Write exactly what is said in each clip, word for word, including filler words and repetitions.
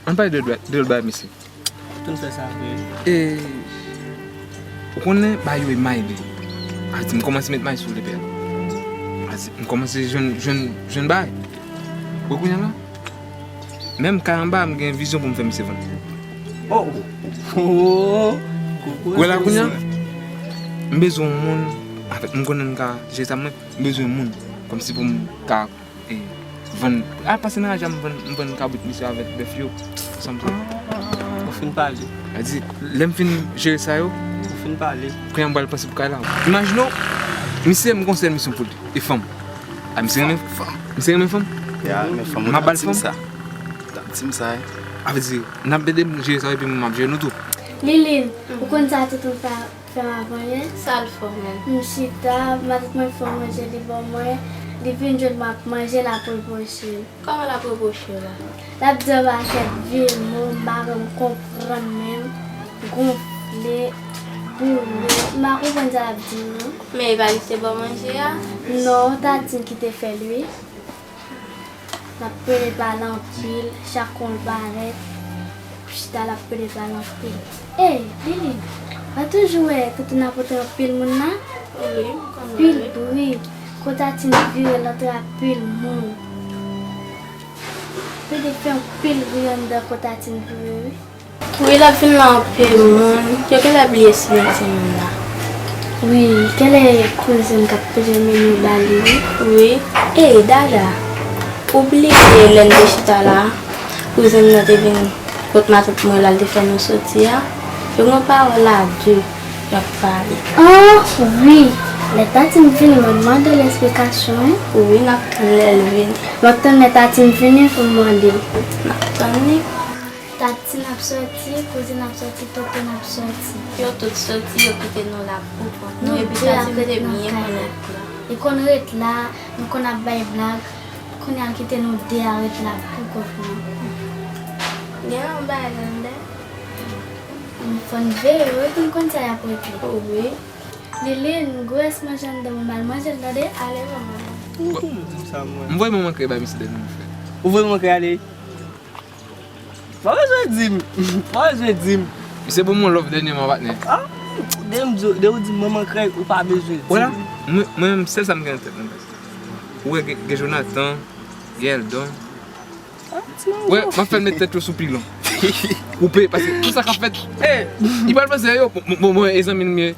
Ann pale de lòt bagay, mesye. Tout fè sa vre. E, ou konnen, bagay yo e may li. A di, m kòmanse met may sou li, pè. A di, m kòmanse jwenn, jwenn, jwenn bagay. Ou konnen la? Menm kay anba, m gen vizyon pou m fè misye vann. Oh! Oh! Wè la kounye a, m bezwen yon moun, anfèt, m konnen m ka jere sa mwen, m bezwen yon moun, kòmsi pou m ka, e, vann, al pase nan raje a, m vann, m vann kabrit misye avèk bèf yo, sa m sa. Ou fin pale. A di, lè m fin jere sa yo, ou fin pale. Kounye a m pral panse pou kay la. Imajine w, misye, m gon sèl misyon pou li, e fanm. A, misye renmen fanm. Misye renmen fanm. Ya, renmen fanm. M ap ba l fanm. Sa. Di m sa, wi. A vle di, n ap ede m jere sa, epi m ap jere nou tou. Liline, ou konn sa tout moun fè, fè m avanyen? Sa l fè w menm? M chita, matant mwen fè yon manje, li ban mwen, li vin jwenn mwen ap manje, l ap repwoche m. Kòman l ap repwoche w la? L ap di anba kèk vye mo, m pa janm konprann menm, gonfle, boule, m pa konprann sa l ap di m non. Men e pa li ki te ba w manje a? Non, Tadine ki te fè l wi. L ap pede pale anpil, chak kou l parèt, chita l ap pede pale anpil. Ey, Lili, pa toujou wè Toutoun ap antre anpil moun la? Wi, m konn wè. Anpil bri, kou Tadine vire l antre anpil moun. Pede fè anpil bri anndan kou Tadine vire wi. Wi, l ap vin la anpil moun. Yo genlè bliye si gen timoun la. Wi, genlè kouzin k ap pede mennen ba li wi. Wi. Ey, Dada, ou bliye lè n te chita la, kouzin nan te vin kot matant mwen la, l te fè nou soti a. Yo gen yon pawòl a de y ap pale. Ah, wi. Lè Tadine vini, mwen mande l esplikasyon wi. Wi, n ap tann lè l vini. Mwen tann lè Tadine vini pou m mande l. N ap tann li. Tati n ap sòti, kouzin ap sòti, tonton ap sòti. Yo tout sòti, yo kite nou la poukont nou, epi Tati m te byen konn ret la. Li konn ret la, nou konn ap bay blag, kounye a l kite nou de a ret la poukont nou. Gen yon bagay anndan. Fò n veye yo, epi n konn sa y ap regle. Wi. Lili, n gwès manje anndan, m al manje l tande. Ale manman. M voye manman kreye bay misye dènye m fè. Ou voye manman kreye ale? Pa bezwen di m. Pa bezwen di m. Misye ban m yon love dènyèman, patnè. Ah, de m di w, de ou di m manman krèy, ou pa bezwen di m. Wè la, mwen, mwen menm, sèl sa m gen nan tèt mwen, baz. Ou wè gen, gen Jonathan, gen Eldon. Ah, ti manzè. Wè, m ap fè l met tèt yo sou pilon. Koupe, paske tout sa k ap fèt, li pral panse yo, bon, bon, bon, e zanmi l m ye.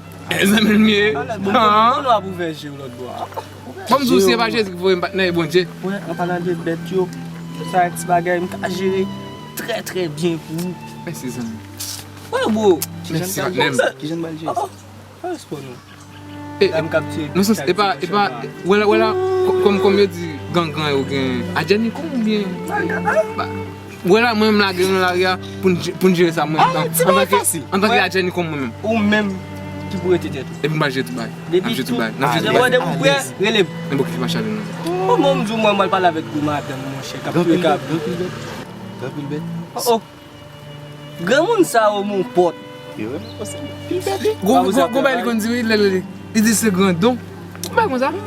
Zanmi l m ye. Bon, bon, bon, w ap ouvè je w lòt bò a. Ban m di w, si se pa Jezi ki voye m, patnè, e Bondye. Wè, an palan de bèt yo, sa ti bagay m ka jere trè, trè byen pou ou. Mèsi, zanmi. Wè, bro. Mèsi, patnè m. Kijan m pral jere sa? Oh, oh. Fè respè nou. E, nan sans, e pa, e pa, wè la, wè la, kò-, kòm, kòm yo di, gangan yo gen adjè ni kòm oubyen. Wè la, mwen menm lage nou lari a pou n, pou n jere sa mwen menm. Antanke, antanke adjè ni kòm mwen menm. Ou menm ki pou rete tèt ou. Epi m pral jere tout bagay. Depi tout, depi w prè, rele m. Men bon, kite m al chale non. Kòman m di w mwen m al pale avèk gwo madanm, monchè, k ap touye kabrit. Gen anpil bèt. Oh, oh. Granmoun sa yo mon pòt. Yo, yo, yo, se anpil bèt wi. Gon, gon, gon bagay li konn di wi, lè, lè, li, li di se grandon. Ou pa konn sa? M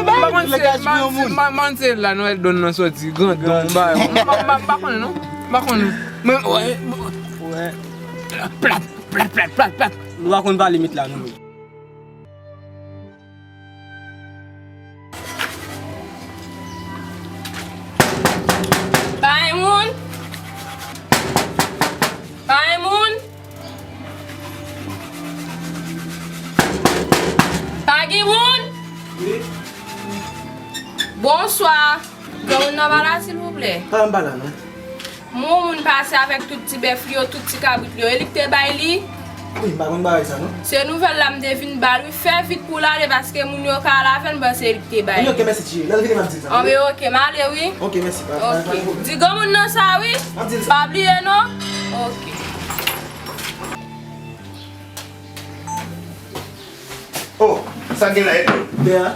pa konn se, m pa konn se la non, Eldon nan sòti, grandon, m pa, m pa, m pa, m pa konnen non. M pa konnen. Men, wè, wè. Plat, plat, plat, plat, plat. Nou pa konn pale met la non. Pa gen moun? Pa gen moun? Pa gen moun? Wi. Bonswa. Gen moun nan pa la, silvouplè? Pa la, m pa la, non. Yon moun pase avèk tout ti bèf li yo, tout ti kabrit li yo. E li k te bay li? Wi, m pa konn bagay sa, non. Se nouvèl la m te vin ba l, wi. Fè vit pou l ale, paske moun yo ka al avè l, m panse e li k te bay li. Ok, mèsi, cheri. Lè l vini, m ap di l sa. Anben, ok, m ale, wi. Ok, mèsi. Pa, pa, pa gen pwoblèm. Di granmoun nan sa, wi. M ap di l sa. Pa bliye, non. Ok. Oh, sa gen la, Edo? Bè a?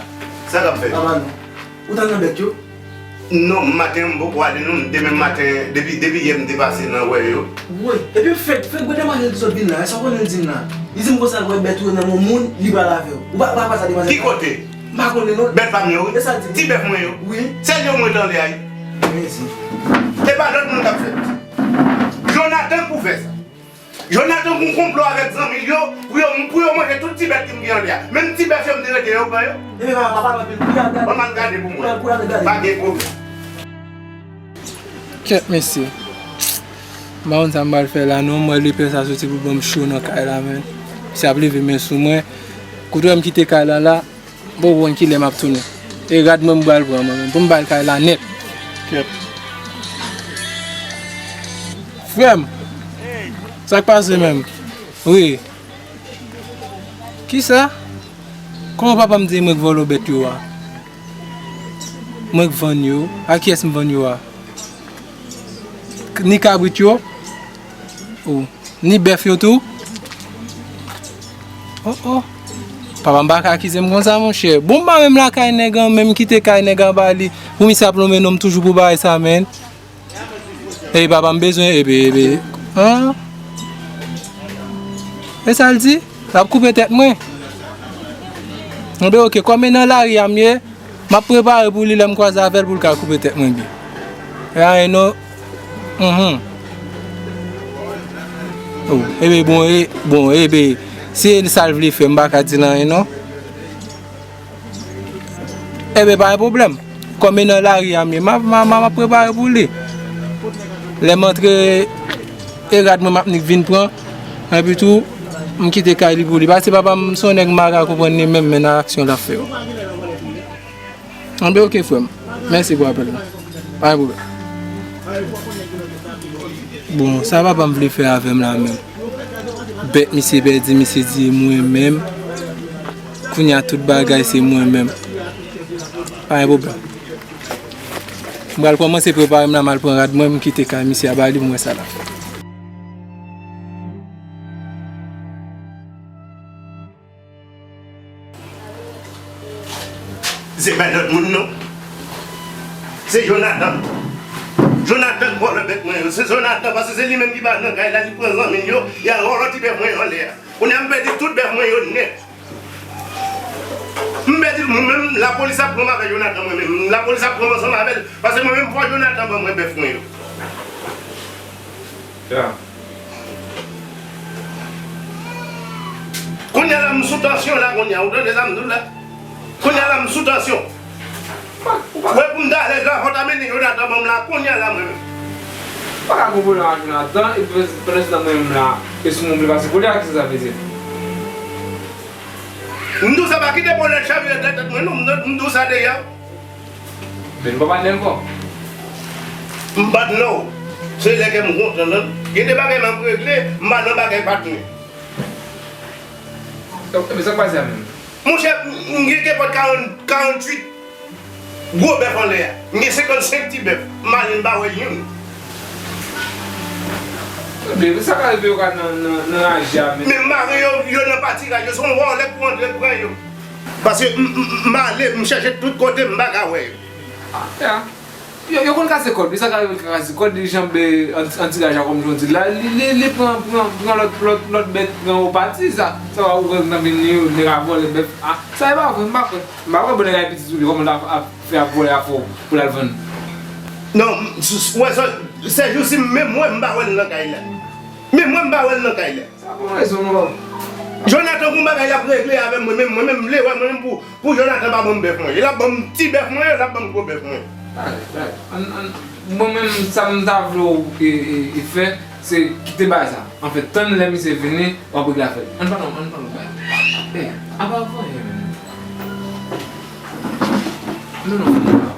Sa k ap fèt? Papa nou. Ou t al nan bèt yo? Non, maten an m poko ale non, demen maten, depi, depi yè m te pase nan wè yo. Woy, epi fèk, fèk gwo demwazèl ki sot vin la, sa w konnen l di m la? Li di m konsa l wè bèt ou nan men yon moun, li pral avè w. Ou pa, ou pa kwè sa demwazèl la? Ki kote? M pa konnen non. Bèt pa m yo, wi. E sa l di m? Ti bèf mwen yo. Wi. Sèl yo mwen tande ay. Mèsi. E pa lòt moun k ap fèt. yon konplo avèk zanmi l yo pou yo, pou yo manje tout ti bèt ki m gen anlè a. Menm ti bèf yo m te rete yo pran yo. Epi papa, papa, anpil, pou gade. Ban m al gade pou mwen. Pou gade, gade. Pa gen pwoblèm. Kèt mesye. M pa konn sa m pral fè la non, m wè lepè sa soti pou ban m cho nan kay la, men. Misye ap leve men sou mwen. Kote w wè m kite kay la la, m poko konn kilè m ap tounen. E rad mwen m pral pran mwen menm, pou m ba l kay la nèt. Kèt. Frè m, sa k pase menm? Wi. Kisa? Kòman papa m di mwen k vòlò bèt yo a? Mwen k vann yo? A kiyès m vann yo a? Ni kabrit yo? O, ni bèf yo tou? O, o. Papa m pa ka akize m konsa, monchè. Bon, m pa menm lakay nèg an, menm kite kay nèg an ba li. Pou misye ap lonmen non m toujou pou bagay sa, menn. Epi papa m bezwen, epi, epi. An? E sa l di? L ap koupe tèt mwen. Enben, oke, kòm e nan lari a m ye, m ap prepare pou li lè m kwaze avè l pou l ka koupe tèt mwen byen. E anyen non. Mhm. O, ebe bon, e, bon, ebe, si e sa l vle fè, m pa ka di l anyen non. Ebe, pa gen pwoblèm. Kòm e nan lari a m ye, m ap, m ap, m ap prepare pou li. Lè m antre, e rad mwen m ap nik vin pran. Epi tou, m kite kay li pou li. Paske papa m se yon nèg m pa ka konprann li menm, men nan aksyon l ap fè yo. Anben, oke, frè m. Mèsi pou apèl la. Pa gen pwoblèm. Bon, sa papa m vle fè avè m la menm? Bèt misye pèdi, misye di e mwen menm. Kounye a tout bagay se mwen menm. Pa gen pwoblèm. M pral kòmanse prepare m la, m al pran rad mwen, m kite kay misye a ba li, m wè sa l ap fè. Se pa lòt moun non. Se Jonathan. Jonathan k vòlò bèt mwen yo. Se Jonathan, paske se li menm ki pa nan kay la, li pran zanmi l yo, y al vòlò ti bèf mwen yo anlè a. Kounye a m pèdi tout bèf mwen yo nèt. M pèdi mwen menm, lapolis ap pran m avè Jonathan mwen menm. Lapolis ap pran m ansanm avè l, paske mwen menm fò Jonathan ban mwen bèf mwen yo. Ya. Kounye a la m sou tansyon la, kounye a, ou tande sa m di w la? Kounye a la m sou tansyon. Ou pa, ou pa. Wè pou m ta alèz la, fò w ta mennen Jonathan ban m la, kounye a la mwen menm. Ou pa ka gwo pwoblèm ak Jonathan, epi pandan se tan mwen menm la, e sou mwen vle pase kote a, kisa sa vle di? M di w sa pa kite pwolèt chavire nan tèt mwen non, m di w sa deja. Men nou pa patnè ankò. M patnè w. Se lè kè m kontan nan. Gen de bagay m ap regle, m pa nan bagay patnè. Ebyen, sa k pase a menm? Monchè, m, m gen kenpòt karant, karanntuit gwo bèf anlè a. M gen senkannsenk ti bèf. M ale, m pa wè youn. Ebyen, sa ka rive yo ka nan, nan, nan raje a menm. Men m mare yo, yo nan patiraj, yo se yon vòlè k pou antre pran yo. Paske m, m, m, m ale, m chèche tout kote, m pa ka wè yo. Ah, ya. Yo, yo konn kase kòd, wi, sa ka rive l ka kase kòd, li janbe an, an ti raje a, kòm jan w di l la, li, li, li pran, pran, pran lòt, lòt, lòt bèt, pran yo pati, sa, sa va ouvè nan vin li, yo, nèg a vòlè bèf. Ah, sa e pa vre, m pa kwè. M pa kwè bon nèg a pitit ou li, kòman l ap, ap fè ap vòlè afè w pou l al vann. Non, m, s, s, wè, sa, sèjousi, menm mwen, m pa wè l nan kay la. Menm mwen, m pa wè l nan kay la. Sa bon rezon non, papa. Jonathan, gon bagay l ap regle avè mwen menm, mwen menm, m vle wè mwen menm pou, pou Jonathan pa ban m bèf mwen. L ap ban m ti bèf mwen, l ap ban m gwo bèf mwen. Pare, pare. Ann, ann, mwen menm, sa m ta vle w, e, e, e fè, se kite bagay sa. Anfèt, tann lè misye vini, w ap regle afè l. Ann pa non, ann pa non bagay. E, apa w anyen menm? Non, non, non, non.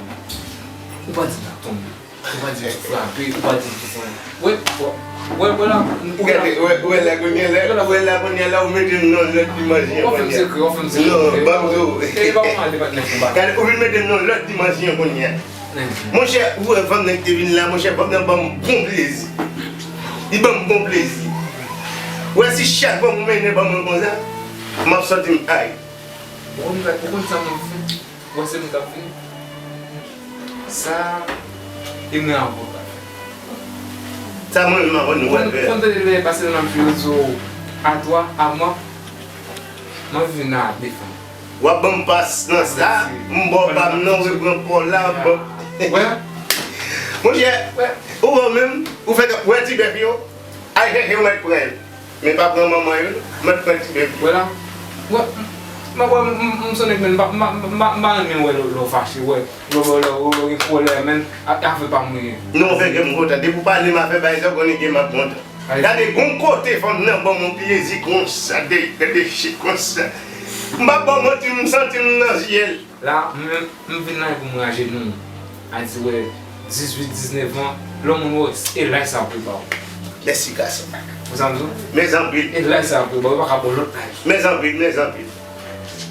Ou pa di m sa, tonbe. Ou pa di m frape, ou pa di m kisa. Wè, wè, wè, wè la, ou Gade, wè, wè la kounye a, lè, wè la kounye a, la ou mete m nan lòt dimansyon kounye a. Ou fè m sekre, ou fè m sekre. Non, ban m di w. E pa mwen ale patnè konba. Gade, ou vin mete m nan lòt dimansyon kounye a. Monchè, ou wè fanm nan ki te vin la, monchè, fanm nan ban m bon plezi. Li ban m bon plezi. Wè si chak fanm ou mennen ban mwen konsa, m ap santi m ay. Ou konn sa, ou konn sa mwen fè? Wè se nou k ap vini. Sa, e mwen avè w k ap fè. Sa mwen menm avè nou pral fè. Ou konn tande lè pase nan m fè rezo a twa, a mwa, mwen vin a de fanm. W ap ban m pas nan sa, m ba w pa m nan, ou repran pa w la, ban. Wè. Monchè, ou wè menm, ou fèk ap wè ti bèf yo, al chèche yon mèt pran l. Men pa pran manman yo, non. Mèt pran ti bèf. Wè la. Wè, m, m, m, m, m sonnen, men m pa, m pa, m pa, m pa renmen wè lè, lè w fache, wè. Lè, lè, lè, lè w gen kòlè, men, a, afè pa m li ye. Non, fè kè m kontan. Depi w pale m afè bagay sa, w konnen kè m ap kontan. Gade, gon kote fanm nan ban m yon plezi konsa, de, de, de shit konsa. M p ap ba w manti, m santi m nan syèl. La, m, m vin la pou m rajenou. A di, wè, dizuit, diznèf an, lè yon moun wè w, e laj sa pou l ba w. Mèsi, gason. Ou sa m di w? Mèsi anpil. E laj sa pou l ba w, yo pa ka ba w lòt laj. Mèsi anpil, mèsi anpil.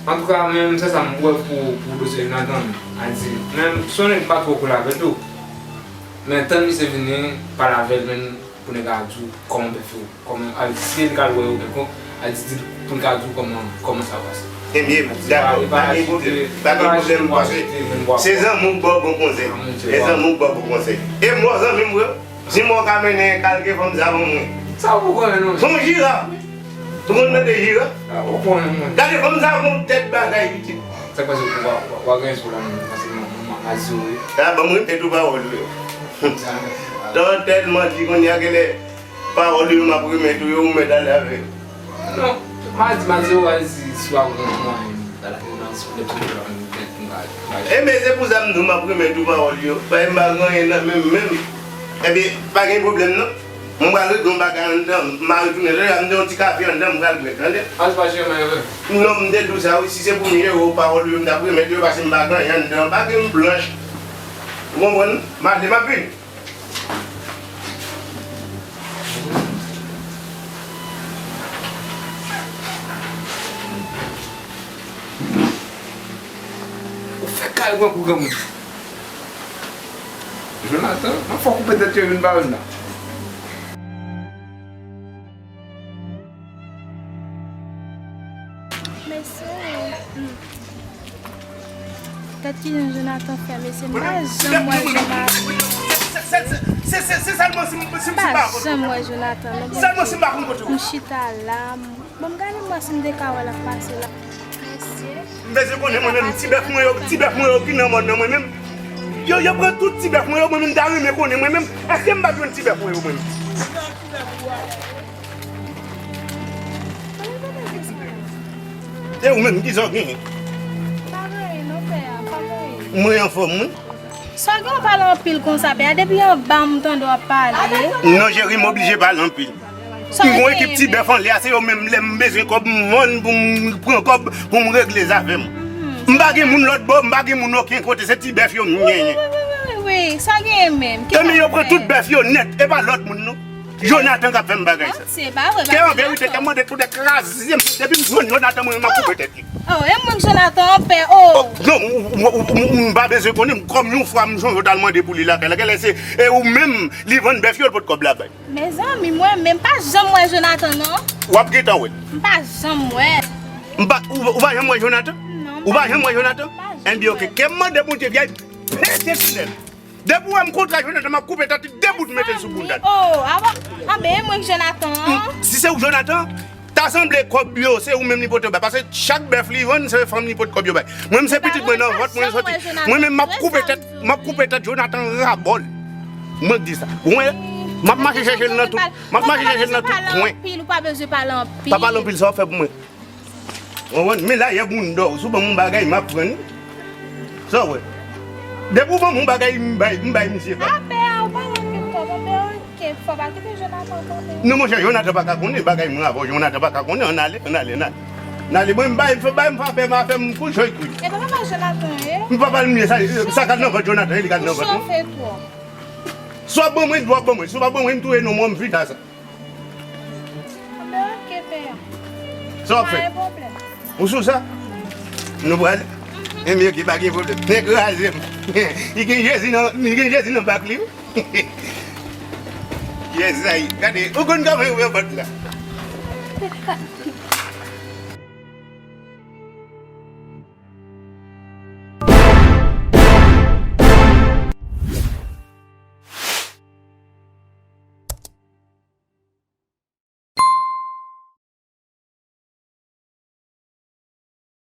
Antouka, mwen menm, se sa m wè pou, pou dosye Jonathan. A di, men, m sonnen m pa twò koule avè l tou. Men, tann misye vini, pale avè l, men, pou nèg la di w kòman bèf yo, kòman, al, si l ka lwe yo kèlkonk, al di, di l pou l ka di w kòman, kòman sa pase. Ebyen, dakò, pa gen pwoblèm, pa gen pwoblèm, paske se zanmi w k ba w bon konsèy. Se zanmi w k ba w bon konsèy. E m wè w zanmi m vre, si m wè w ka mennen kalke fanm sa ban mwen. Sa ou poko wè non. Se yon jiraf. Ou konn tande jiraf? Ou konnen mwen. Gade fanm sa gon tèt bagay pitit. Sa k pase ou pa, ou pa, ou pa gen sou la menm, paske mwen, mwen, mwen, a di w wi. A, ban mwen tèt ou pawòl ou yo. Tan tèl manti kounye a genlè pawòl ou yo m ap remèt ou yo, ou mèt ale avè yo. Non, m a di, m a di w a di si w a gon mwayen, bagay nan sou lèp sou lèp, mwen, mwen, mwen, mwen. Enben, se pou sa m di w m ap remèt ou pawòl yo. Paske m pa gen anyen nan men m menm. Enben, pa gen pwoblèm non. Mwen pral regle yon bagay anndan, m a retounen. Lè a m te yon ti kafe anndan, m pral bwè, tande? Al pa jere mwen vre. Non, m te di w sa wi, si se pou m jere w pawòl ou yo, m t ap remèt yo, paske m pa gen anyen anndan, pa gen m blanch. Ou konprann? M ale, m ap vini. Ou fè kal pran pou granmoun. Jonathan, mwen fò koupe tèt yo youn pa youn la. Mesye, hmm. Tèt ki jan Jonathan fè, mesye, m pa janm wè Jonathan. Se, se, se, se, se sèlman si m, si m, si m pa konn kote w. M pa janm wè Jonathan, non, bon. Sèlman si m pa konn kote w. M chita la, m, bon, m gade m wè si m te ka wè l ap pase la. Mesye. M bezwen konnen mwen menm, ti bèf mwen yo, ti bèf mwen yo ki nan mòn nan mwen menm. Yo, yo pran tout ti bèf mwen yo, mwen menm m ta renmen konnen mwen menm, èske m p ap jwenn ti bèf mwen yo mwen menm? E ou menm, kisa w genyen? Pa gen anyen non, pè a, pa gen anyen. Mwen anfòm, wi. Sa gen w pale anpil konsa, pè a? Depi anba m tande w ap pale. Non, cheri, m oblije pale anpil. M gon ekip ti bèf anlè a, se yo menm lè m bezwen kòb, m vann pou m pran kòb, pou m regle zafè m. M pa gen moun lòt bò, m pa gen moun okenn kote, se ti bèf yo m genyen. Wi, wi, wi, wi, wi, sa genyen menm? Ebyen yo pran tout bèf yo nèt, e pa lòt moun non. Jonathan k ap fè m bagay sa. Se pa vre, kè an verite, kè mande tout kraze m. Depi m jwenn Jonathan, mwen, m ap koupe tèt li. Oh, e mwen k Jonathan an pè, oh. Non, ou, ou, ou, ou, ou, m pa bezwen konnen, kòm yon fwa m sonje w t al mande pou li lakay la, genlè se, e ou menm, li vann bèf yo, l pot kòb la bay. Mezanmi, mwen menm pa janm wè Jonathan, non. W ap gentan wè l. M pa janm wè. M pa, ou, ou pa janm wè Jonathan? Non, ou pa janm wè Jonathan? Enbyen, oke. Kè m mande Bondye, vye pete tinèl. Depi w wè m kontre ak Jonathan, m ap koupe tèt li de bout, m mete l sou bounda l. Oh, avan, anben, e mwen k Jonathan an. Si se ou k Jonathan, ta sanble kòb yo, se ou menm li pote yo bay. Paske chak bèf li vann, se fanm li pot kòb yo bay. Mwen menm, se pitit mwen nan vant mwen soti. Mwen menm, m ap koupe tèt, m ap koupe tèt Jonathan rabòl. Mwen k di sa. Ou wè, m ap mache chèche l nan tout, m ap mache chèche l nan tout kwen. Ou pa bezwen pale anpil, ou pa bezwen pale anpil. Pa pale anpil, sa w ap fè pou mwen? Ou konprann? Men la, yè bounda w, si w ban m yon bagay, m ap pran li. Sa w wè? Depi w ban m yon bagay, m bay, m bay misye pa. Apè a, ou pa nan kèk kòb, apè a, kèk fwa, pa kite Jonathan konnen. Non, monchè, Jonathan pa ka konnen, bagay mwen avè w, Jonathan pa ka konnen, ann ale, ann ale, ann ale. Ann ale, mwen, m bay, fè bay, m pa pè, m a fè m kouchoy kouy. E pa papa Jonathan, e? M pa pale m ye, sa, sa k al nan vant Jonathan, e li k al nan vant mwen. Ou chofe twòp. Si w ap ban mwen, w ap ban mwen, si w pa ban mwen, m touye non mwen, m fini a sa. Anben, oke, pè a. Sa w ap fè? Pa gen pwoblèm. Ou sou sa? Nou prale? Mhm. Enbyen, oke, pa gen pwoblèm. Men kraze m. Li gen Jezi nan, li gen Jezi nan bak li, wi. Jezi, gade, ou konn kòman yo fè vant la.